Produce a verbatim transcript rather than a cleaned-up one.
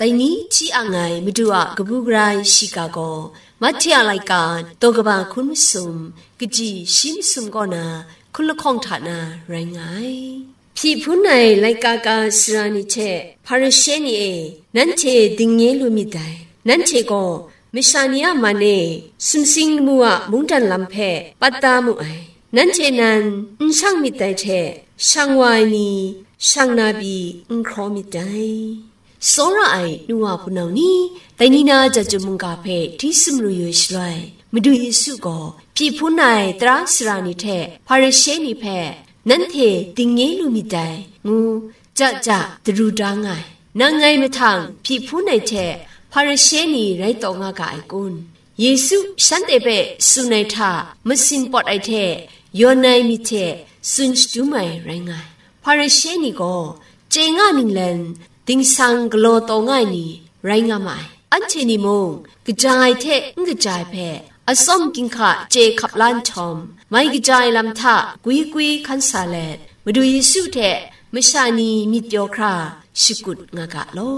Dai ni hti ang ai Madu a kabu gara ai shiga gaw, Mahte a laika daw kaba hkun masum, kaji shi masum kaw na hkun lahkawng hta na rai nga ai. Hpyi hpun ai laika ka sara ni hte Hparishe ni e, nanhte dingnye lu myit dai. Nanhte gaw masha ni a man e sumsing lamu a mungdan lam hpe pat da mu ai. Nanhte nan n shang myit dai hte, shang wa ai ni shang na pyi n hkraw myit dai. Tsawra ai nu wa hpunau ni, dai ni na Jahtum mungga hpe hti sumru yu ai shaloi, Madu Yesu gaw hpyi hpun ai tara sara ni hte Hparishe ni hpe, "Nanhte dingnye lu myit dai," ngu ja ja daru da nga ai. Nang ngai mahtang hpyi hpun ai hte Hparishe ni rai taw nga ga ai kun? Yesu shanhte hpe tsun ai hta masin pawt ai hte yawn ai myit hte tsun shadum ai rai nga ai. Hparishe ni gaw chye nga ninglen dingsang galaw taw nga ai ni rai nga ma ai. Anhte ni mung kaja ai hte n kaja ai hpe atsawm ginhka chye hkap la nhtawm, mai kaja ai lam hta gwi gwi hkan sa let, Madu Yesu hte masha ni myit pyaw hkra shakut nga ga law.